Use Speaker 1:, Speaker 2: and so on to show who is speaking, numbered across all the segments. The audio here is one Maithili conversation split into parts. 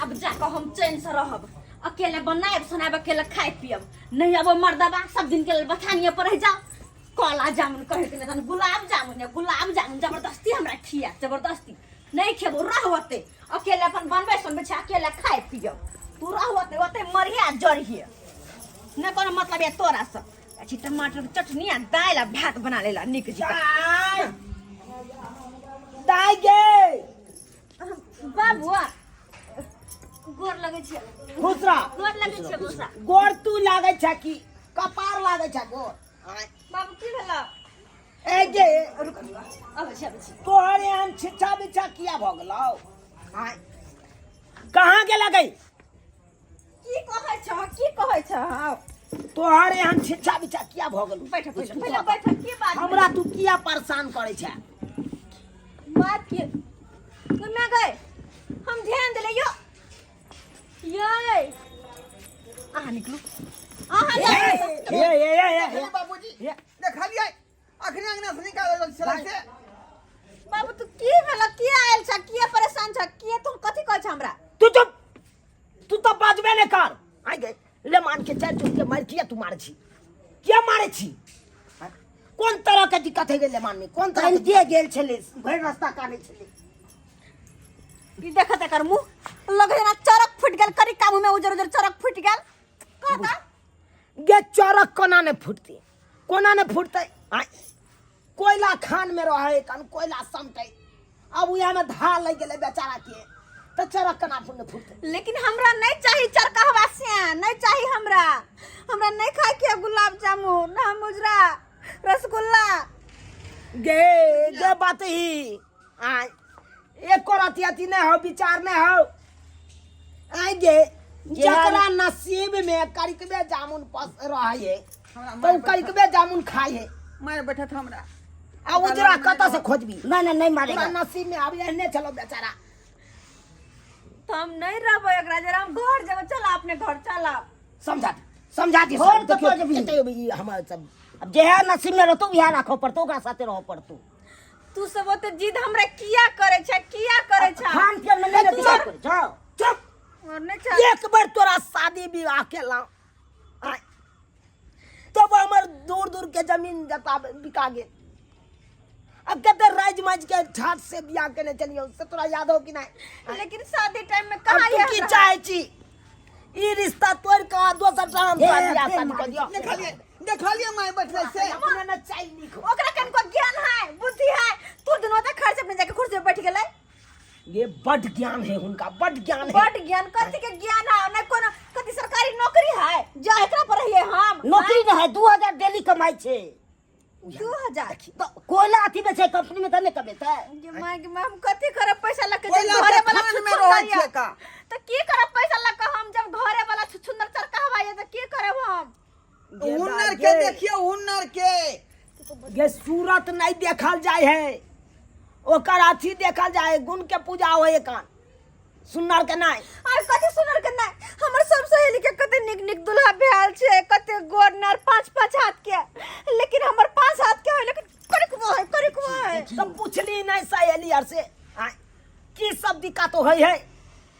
Speaker 1: आब जाकऽ हम चैन से रहब, अकेले बनायब सुनायब, अकेले खाय पियब। नहीं अब मर्दबा सब दिन के लेल बथानिए पर रह जाओ। काला जामुन कहे के नहीं, गुलाब जामुन है, गुलाब जामुन जबरदस्ती हमरा खिया, जबरदस्ती नहीं खेबो। रह ओते अकेले, अपन बनबै सुनबै छै, अकेले खाय पियब। तू रह ओते, ओते मरिहे आ जरिहे, नहि कोनो मतलब है तोरा से। अच्छी टमाटर के चटनी आ दालि आ भात बना लेला नीक जी।
Speaker 2: दाइ दाइ गे।
Speaker 1: बाबुआ, गोर लगै छै।
Speaker 2: खुश रह।
Speaker 1: गोर लगै छै मौसा।
Speaker 2: गोर तू लागै छ कि कपार लागै छ गोर? आँय।
Speaker 1: बाबू, की भेला?
Speaker 2: ए गे।
Speaker 1: रुक, अबै छी, अबै छी।
Speaker 2: तोहर एहन छिच्छा बिच्छा किया भऽ गेलौ? आँय, कहाँ गेला गई?
Speaker 1: की कहै छ, की कहै छ?
Speaker 2: तोहर एहन छिच्छा बिच्छा किया भऽ गेलौ?
Speaker 1: बैठ पहिले, पहिले बैठ। की बात?
Speaker 2: हमरा तू किया परेशान करै छ?
Speaker 1: बात की मैं गए, हम ध्यान देले यो ये। अहाँ निकलू, अहाँ
Speaker 2: ए
Speaker 1: जाउ।
Speaker 2: ए ए ए ए।
Speaker 3: देखलियै बाबूजी।
Speaker 2: ए।
Speaker 3: देखलियै, अखने अंगना से निकालल छलै से।
Speaker 1: बाबू, तू की भेल? किया आयल छ? किया परेशान छ? किया तू कथी कहै छ हमरा?
Speaker 2: तू चुप, तू तऽ बाजबे नहि कर। आइ गे, ले मान के चारि चुप के मार। किया तू मारे छी? किया मारे छी? आँय? कोन तरह के दिक्कत है गेले मान में? कोन तरह के?
Speaker 4: कानिते गेल छलै, भरि रास्ता कानै छलै।
Speaker 1: ई देखत एकर मुंह लगे जेना चरक फूटि गेल, करी कामू में उजर उजर चरक फूटि गेल कहता।
Speaker 2: गे चरक कोना ने फुटतै? कोना ने फुटतै? आँय, कोयला खान में रहे कन, कोयला समटै, अब उएह में धार लागि गेलै बेचारा के, तऽ चरक केना ने फुटतै?
Speaker 1: लेकिन हमरा नहीं चाही चरकहवा से, नहीं चाही हमरा। हमरा नहीं खाए के गुलाब जामुन ना मुजरा रसगुल्ला।
Speaker 2: गे गे बात ही आय, एक रति अथी नहीं हो, विचार नहीं हो। आय गे, जकरा नसीब में करिकबे जामुन पस रहे तो उ करिकबे जामुन खाए है।
Speaker 3: मारि बैठत हमरा।
Speaker 2: आ उजरा कतऽ से खोजबी?
Speaker 4: नहीं नहीं, नहीं मारेगा।
Speaker 2: तोरा नसीब में अभी एहने चलो बेचारा।
Speaker 1: तो हम नहीं रहबो एकरा जरा, हम घर जेबो। चल, अपने घर चल।
Speaker 2: समझा दे, समझा दे।
Speaker 4: घर कतऽ जेबही?
Speaker 2: कतऽ जेबही? ई हमर सब
Speaker 4: अब जेहे नसीब में रहतो वएह राखऽ पड़तो, ओकरा साथे रहऽ पड़तो।
Speaker 1: तू सब ओते जिद हमरा किया करे छै, किया करे छै?
Speaker 4: खान पियन में नहीं ने दिक्कत करे छौ?
Speaker 2: चुप।
Speaker 1: और नहीं छै।
Speaker 2: एक बार तोरा शादी विवाह केला आय, तब हमर दूर दूर के जमीन जता बिका गेल। अब कते राज माज के ठाट से बियाह केने चलियो, से तोरा याद हो कि नहीं?
Speaker 1: लेकिन शादी टाइम में
Speaker 2: अब
Speaker 1: कहाँ
Speaker 2: तू
Speaker 1: ये
Speaker 2: की
Speaker 1: हमरा?
Speaker 2: चाहे छी? ई रिश्ता तोड़ के दोसर ठाम हम तोरा
Speaker 4: हे,
Speaker 2: बियाह
Speaker 4: फेर
Speaker 2: शादी कर दियो।
Speaker 3: देखलियै, देखलियै माय बैठले से।
Speaker 2: अपने न चाहि नीक हो।
Speaker 1: ओकरा कनको ज्ञान है, बुद्धि है? तू दुनू त खर्च अपने जाके कुर्सी पे बैठ गेलै।
Speaker 2: ये बड ज्ञान है हुनका, बड ज्ञान है।
Speaker 1: बड ज्ञान? कथी के ज्ञान है? नहीं कोनो कथी सरकारी नौकरी है जा एकरा पर रहिए हम?
Speaker 4: नौकरी नहीं है, 2000 डेली कमाई छे।
Speaker 1: 2000?
Speaker 4: तो कोयला अथी में छै, कंपनी में तऽ नहि कमेतै?
Speaker 1: गे माय गे माय, हम कथी करब पैसा लग के जब
Speaker 3: कोयला
Speaker 1: घरे
Speaker 3: के
Speaker 1: वाला
Speaker 3: खान में
Speaker 1: छुछुंदर
Speaker 3: रहै
Speaker 1: या?
Speaker 3: छियै का?
Speaker 1: तो की करब पैसा लग के हम जब घरे वाला छुछुंदर चरका हवा तो की करब हम?
Speaker 2: गे
Speaker 3: हुनर
Speaker 2: दाइ
Speaker 3: के
Speaker 2: गे।
Speaker 3: देखियौ, हुनर के।
Speaker 2: गे सूरत नहीं देखल जाय है, ओकर अथी देखल जाय है, गुण के पूजा होय कान, सुनर के नहीं।
Speaker 1: आर कथी सुनर के नहीं? हमर सब सहेली के कते निक निक दुल्हा भेल छै, कते गोर नार, पाँच पाँच हाथ के, लेकिन हमर 5 हाथ के है, लेकिन करिकबो है, करिकबो है।
Speaker 2: तो पूछली नहीं सहेली आर से आय, की सब दिक्कत होय है?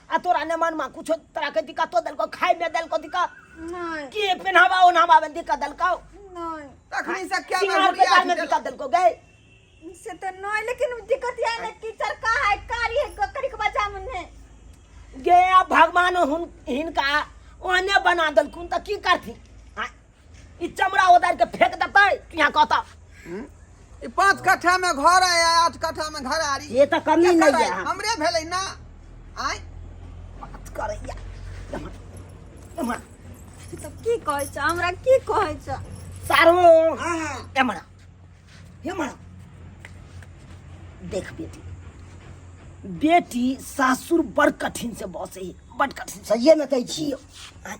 Speaker 2: आ तोरा ने मन में कुछ तरह के दिक्कत हो देलको? खाय में देलको दिक्कत?
Speaker 1: नहीं।
Speaker 2: की पहनावा ओनावा में दिक्कत देलको?
Speaker 1: नहीं।
Speaker 3: तखनी से क्या
Speaker 2: सिंगार पेटार में दिक्कत देलको गए?
Speaker 1: से तो नहीं, लेकिन दिक्कत यह है कि चरका है, कारी है, करिकबा जामुन है।
Speaker 2: गे अब भगवान हुन हिनका ओहने बना देलखुन तऽ की करथिन? आँय, ई चमड़ा उतारि के फेंक देतै तू यहाँ कहता।
Speaker 3: ई 5 कट्ठा में घर है, 8 कट्ठा में घर आरी।
Speaker 4: ये तऽ कमी
Speaker 3: केकर
Speaker 4: नहीं
Speaker 3: है?
Speaker 4: है।
Speaker 3: हमरे भेलै ना आय।
Speaker 2: बात करैया एम्हर, एम्हर।
Speaker 1: तो की कहै छ हमरा, की कहै छ?
Speaker 2: सारो।
Speaker 3: हाँ हाँ।
Speaker 2: एम्हर आ, एम्हर आ। देख बेटी, बेटी सासुर बड़ कठिन से बसे है, बड़ कठिन से।
Speaker 4: सहिए में कहै छी।
Speaker 2: आँय,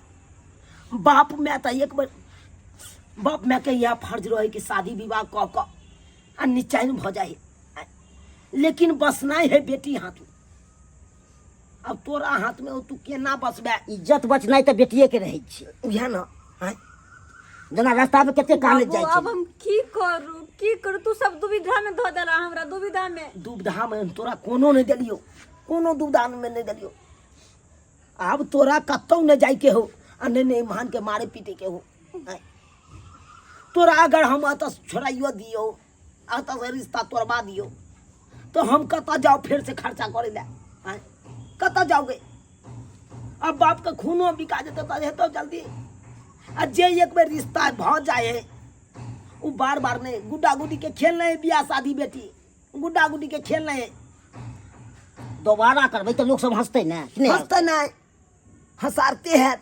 Speaker 2: बाप माय तऽ एक बेर बाप माय के इएह फर्ज रहे कि शादी विवाह कऽ कऽ आ निचैन भऽ जाइ है, लेकिन बसनाइ है बेटी हाथ में। अब तोरा हाथ में हो, तू केना बसबे?
Speaker 4: इज्जत बचनाइ तऽ बेटिए के रहै छै।
Speaker 2: उएह ने। आँय,
Speaker 4: जेना रास्ता में कते कानैत
Speaker 1: बाबू,
Speaker 4: जाइ
Speaker 1: अब
Speaker 4: छै।
Speaker 1: हम की करू, की करू? तू सब दुविधा में धो देला हमरा, दुविधा में।
Speaker 2: दुविधा में तोरा कोनो नहि देलियौ, कोनो दुविधा में नहि देलियौ। आब तोरा कतौ नहि जाइके हो आ नहि नहि मान के मारे पीटे के हो। आँय। तोरा अगर हम एतऽ छोड़ाइयो दियौ, एतऽ से रिश्ता तोड़बा दियौ, तो हम कतऽ जाउ फेर से खर्चा करे लए? आँय, कतऽ जाओगे? अब बाप के खूनो बिका जेतौ तऽ हेतौ जल्दी। आ जे एक बेर रिश्ता भऽ जाइ है ओ बार बार नहीं। गुड्डा गुड्डी के खेल नहीं बियाह शादी, बेटी गुड्डा गुड्डी के खेल नहीं।
Speaker 4: दोबारा करबै तऽ लोक सब हंसतै ने कि नहि?
Speaker 2: हंसते नहीं, हंसारते हैं।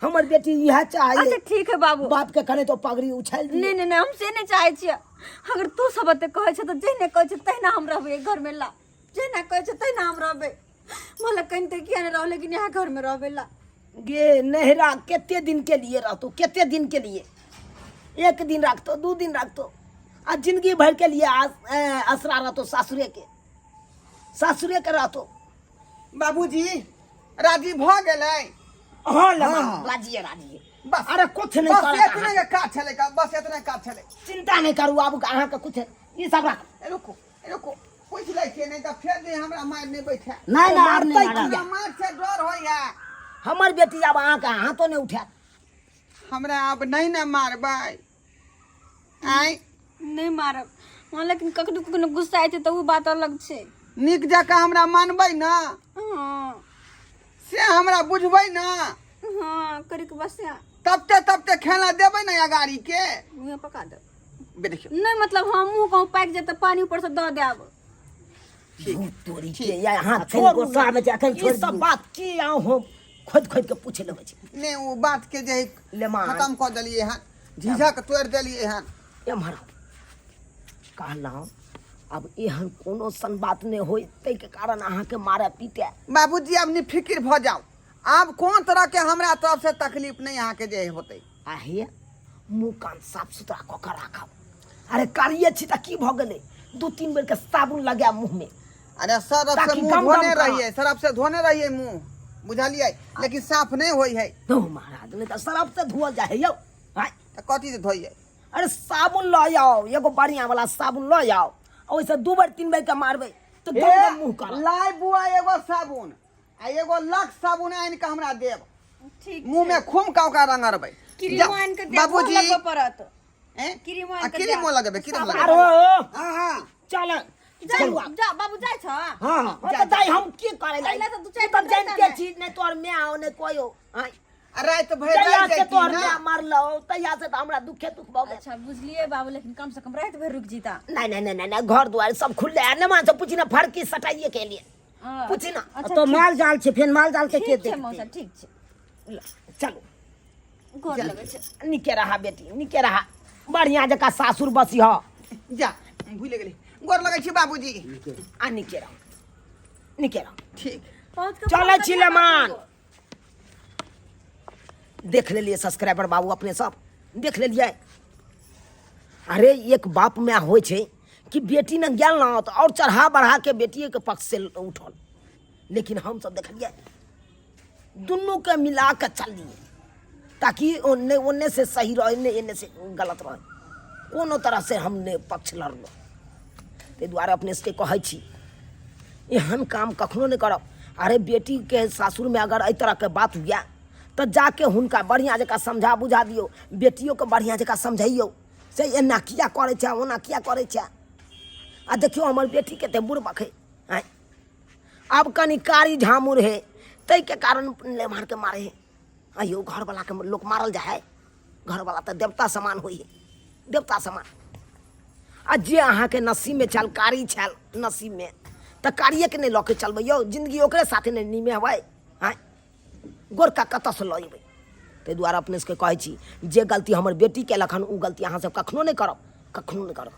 Speaker 2: हमर बेटी इएह चाहे।
Speaker 1: अच्छा ठीक है बाबू।
Speaker 2: बाप के कने तो पगड़ी उछाल दियौ।
Speaker 1: नहीं नहीं नहीं, हम से नहीं चाहे छियै। अगर तू सब एते कहै छ तऽ जहिना कहै छ तहिना हम रहबै घर में ला। जहिना कहै छ तहिना हम रहबै। भले कनिते किया नहीं रहब, लेकिन यहाँ घर में रहबै ला।
Speaker 2: गे नहरा कते दिन के लिए रहतो? कते दिन के लिए? एक दिन रखतो, 2 दिन रखतो, आ जिंदगी भर के लिए असरा रहतो सासुरे के, सासुरे के रहतो।
Speaker 3: बाबूजी राजी भऽ गेलै?
Speaker 2: हाँ लगा।
Speaker 3: हाँ।
Speaker 2: राजी है, राजी है।
Speaker 3: बस।
Speaker 2: अरे कुछ नहीं
Speaker 3: बस
Speaker 2: करत
Speaker 3: एतने
Speaker 2: अहाँ।
Speaker 3: के काज छलै का, बस एतने काज छलै।
Speaker 2: चिंता नहीं करू, आब अहाँ के कुछ ई सब राख।
Speaker 3: ए, रुकू, ए, रुकू, पूछि लै छियै, नहीं तऽ फेर जे हमरा मारि नहि बैठे।
Speaker 4: नहि नहि, आब नहि
Speaker 2: मारतै
Speaker 4: मारब।
Speaker 3: हमरा मारि से डर होइया।
Speaker 2: हमर बेटी आब अहाँ के हाथो नहीं उठायत।
Speaker 3: हमरा आब नहीं ने मारबै? आँय?
Speaker 1: नहीं मारब। हाँ, लेकिन कखनो कखनो गुस्सा आइ छै तऽ ओ बात अलग छै।
Speaker 3: नीक जकाँ हमरा मानबै ने?
Speaker 1: हाँ।
Speaker 3: से हमरा बुझबै ने?
Speaker 1: हाँ, करिक बस।
Speaker 3: तबते तबते खेला देबै ने अगाड़ी के?
Speaker 1: मुँहे पका देब।
Speaker 3: बे देखियौ।
Speaker 1: नहीं मतलब हम मुँह कहूँ पाकि जायत तऽ पानी ऊपर से दऽ देब।
Speaker 2: झूठ तोरी के या यहाँ
Speaker 4: अखन
Speaker 2: छोड़ू।
Speaker 4: गुस्सा मे छै, अखन
Speaker 2: ई
Speaker 4: छोड़ि
Speaker 2: सब
Speaker 4: दियौ।
Speaker 2: बात की आउ हम खोदि खोदि के पूछे लगै छी।
Speaker 3: नहि, ओ बात के जे
Speaker 2: लेमान।
Speaker 3: खत्म कऽ देलियै हन, झिझक तोड़ि देलियै हन।
Speaker 2: एम्हर आउ। कहलहुँ आब एहन कोनो सन बात नहि होय ताहिके कारण अहाँके मारे पीटे।
Speaker 3: बाबूजी आब निफिकिर भऽ जाउ, आब कोन तरह के हमरा तरफ से तकलीफ नहि अहाँके जे होतै।
Speaker 2: आ हे मुँह कान साफ सुथरा कऽ कऽ राखब। अरे कारिये छी तऽ की भऽ गेलै, 2-3 बेर के साबुन लगायब मुँह में।
Speaker 3: अरे सरफ से
Speaker 2: ताकि
Speaker 3: मुंह
Speaker 2: गम गम
Speaker 3: धोने
Speaker 2: करत।
Speaker 3: रहिए, सरफ से धोने रहिए मुंह, बुझलिए, लेकिन साफ नहीं होई है।
Speaker 2: धो महाराज, नहीं तऽ सरफ से धोअल जाइ है यौ। आँय?
Speaker 3: तऽ कथी से धोइए?
Speaker 2: अरे साबुन लऽ आउ, एगो बढ़िया वाला साबुन लऽ आउ, ओहिसँ 2 बेर 3 बेर के मारबै तऽ गम गम मुँह करत।
Speaker 3: लाइ बुआ एगो साबुन आ एगो लक्स साबुन आनि कऽ हमरा देब।
Speaker 1: ठीक।
Speaker 3: मुंह में खूम का ओकरा रंगरबै।
Speaker 1: क्रीमो आनि कऽ देब।
Speaker 3: बाबूजी
Speaker 1: लगबऽ पड़त।
Speaker 3: हैं?
Speaker 1: क्रीमो
Speaker 3: आ
Speaker 1: आनि कऽ
Speaker 3: क्रीमो
Speaker 1: देब।
Speaker 3: लगेबै, क्रीम लगेबै।
Speaker 2: आरो
Speaker 3: हाँ हाँ
Speaker 2: चल।
Speaker 1: जा
Speaker 2: चलू आब।
Speaker 1: जा बाबू, जाइ छ?
Speaker 3: हाँ हाँ।
Speaker 2: हाँ, तऽ दाइ हम की करे लाई?
Speaker 1: अइला तऽ दू चारि
Speaker 2: तू तऽ
Speaker 1: दिन रहिता
Speaker 2: जानते
Speaker 1: ने।
Speaker 2: छी नहि तोहर माय हो नहि कोइ हो। आँय?
Speaker 3: आ राति भरि
Speaker 2: जहिया
Speaker 3: रहि
Speaker 2: से
Speaker 3: जैती
Speaker 2: तोहर
Speaker 3: ना।
Speaker 2: माय मरलौ तहिया से तऽ हमरा दुखे दुख भऽ गेल।
Speaker 1: अच्छा बुझलिए बाबू, लेकिन कम से कम राति भरि रुक जीता।
Speaker 2: नहीं नहीं नहीं नहीं, घर द्वार सब खुले है, नमाज से पूछी ना फड़की सटाइए के लिए।
Speaker 1: हाँ।
Speaker 2: पूछी ना।
Speaker 1: अच्छा,
Speaker 4: तो
Speaker 1: ठीक-
Speaker 4: माल जाल छै, फेर माल जाल के के
Speaker 1: ठीक छै
Speaker 4: देखतै?
Speaker 1: मौसा, ठीक छै।
Speaker 2: चलो।
Speaker 1: गोर लगै छै।
Speaker 2: निके रहा बेटी, निके रहा, बढ़िया जकाँ सासुर बसी ह।
Speaker 3: जा भूल गेली, गोर लगै छी बाबूजी।
Speaker 2: आ निके रह, निके रह।
Speaker 3: ठीक।
Speaker 1: पहुँच के
Speaker 2: चलै
Speaker 1: फोन
Speaker 2: छी
Speaker 1: करिहे
Speaker 2: लेमान।
Speaker 1: बाबू।
Speaker 2: देख लेलिए सब्सक्राइबर बाबू, अपने सब देख लेलिए। अरे एक बाप माय होइ छै कि बेटी ने गेल ना तऽ और चढ़ा बढ़ा के बेटिए के पक्ष से उठल, लेकिन हम सब देखलिए दुनू के मिला के चललिए ताकि ओन्ने ओन्ने से सही रहे ने एन्ने से गलत रहे, कोनो तरह से हम ने पक्ष लड़लहुँ। ताहि दुआरे अपने सबके कहै छी एहन काम कखनो नहि करब। अरे बेटीके सासुरमे अगर एहि तरहके बात हुए तऽ जाके हुनका बढ़िआँ जकाँ समझा बुझा दियौ, बेटियोके बढ़िआँ जकाँ समझैयौ से एना किया करै छै ओना किया करै छै। आ देखियौ हमर बेटी कते बुड़बक है। आँय, आब कनि कारी झामुर है ताहिके कारण लेमारके मारे है। आइयो घरवलाके लोक मारल जाइ है, घरवला तऽ देवता समान होइ है, देवता समान। आ जे अहाँके नसीबमे छल कारी छल नसीबमे तऽ कारिएके नहि लऽ के चलबै यौ, जिन्दगी ओकरे साथे नहि निमेबै। आँय, गोरका कतऽसँ लऽ अयबै? ताहि दुआरे अपने सबके कहै छी जे गलती हमर बेटी केलक हन ओ गलती अहाँ सब कखनो नहि करब, कखनो नहि करब।